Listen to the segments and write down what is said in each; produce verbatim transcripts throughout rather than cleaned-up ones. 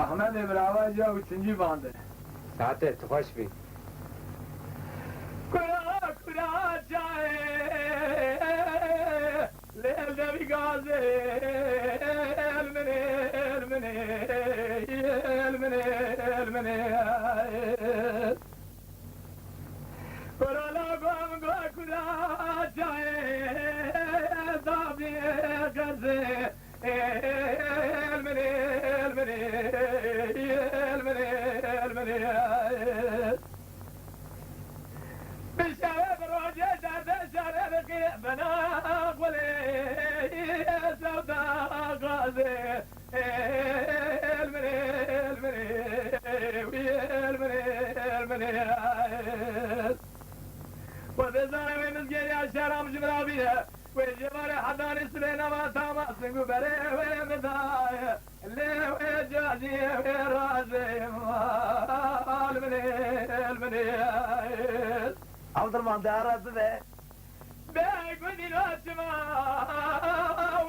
Ehmedê birava ca û çincî bande. Saetê tu xweş bî. Kura, kura çayê, lê devî gazê, el minê, el minê, el minê, el minê. Korola gom go kura çayê, dabî qezê, el minê, el minê, el minê, el minê. Bi şevê bi rojê derdê şerê diqî bina xulê, sewda gazê. El minê, el minê, wî el minê, el minê. Xwedê zane wê mizgêriya şeram ji min re bîne. Wê ji barê hedanê sibê nava tama sing û berê wê min daye. Lê wê cazî wê razê. El minê, el minê. Abdurrahman, de ara bibe. Begudî naçima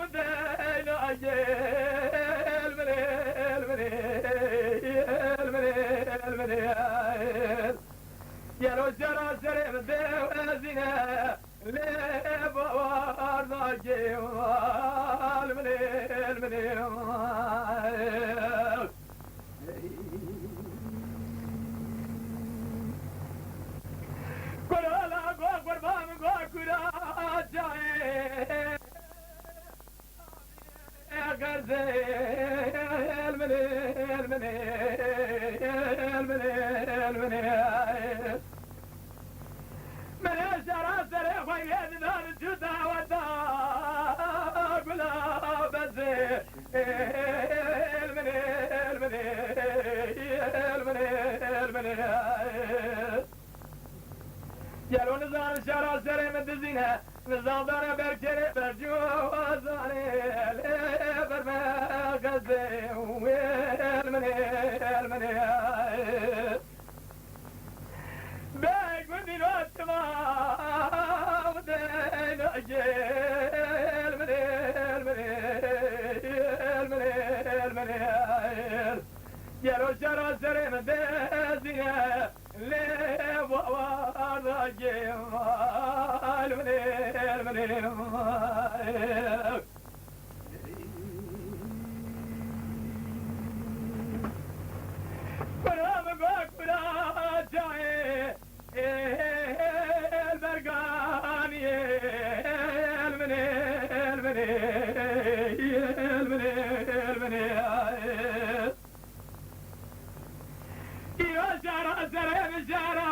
û deyna gel minê, el minê, el minê, el minê. Gelo şera serê min dew ezîne, lê bawer nake, el minê, el minê. Kurala go qurban go kura çayê. Gazê, el minê, el minê, el minê, el minê. Minê şera serê xwe yê didan cuda weta gula bezê. El minê, el minê, el minê, el minê. Gelo nizanin şera serê min dizîne, nizandara berkerê bercû zanê, lê ber me qezê, el minê, el minê. Begundî naçima û deyna gel minê, el minê, el minê, el minê. Gelo şera serê min dezîne, lê bawer nake, el minê, el minê. Kura min go kura çayê, el berganiyê, el minê, el minê, el minê, el minê. Îro şera serê min şera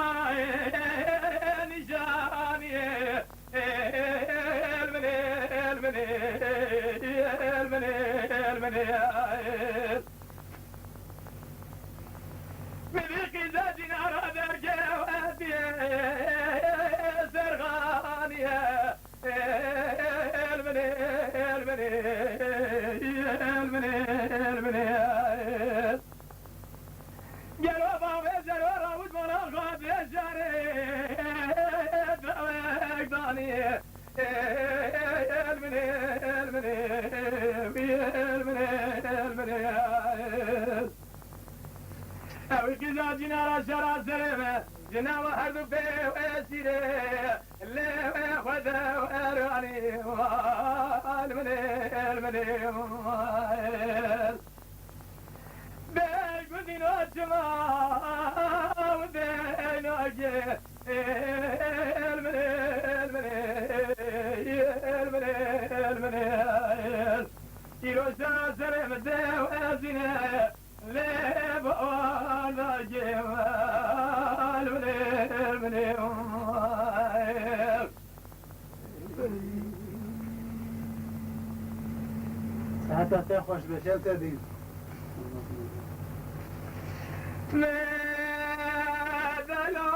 nîşaniyê. El minê, el minê, el minê, el minê. Min qîza cînara derge wediye serxaniye. El minê, el minê, el minê, el minê. Gelo bavê zero rawit mala xwedê şerê dawek danî. El minê, el minê, wî el minê, el minê. Ew qîza cînara şera serê me, ji nava her du pê û esîrê. Lê wê xwe de weranî, el minê, el minê. Begundî naçima û deyna gel, el minê, el minê, el minê, el minê. Îro şera serê min dew ezîne. Lê bawer nake, el minê, el minê. Seheta te xweş be, şev te dîn. Me delalo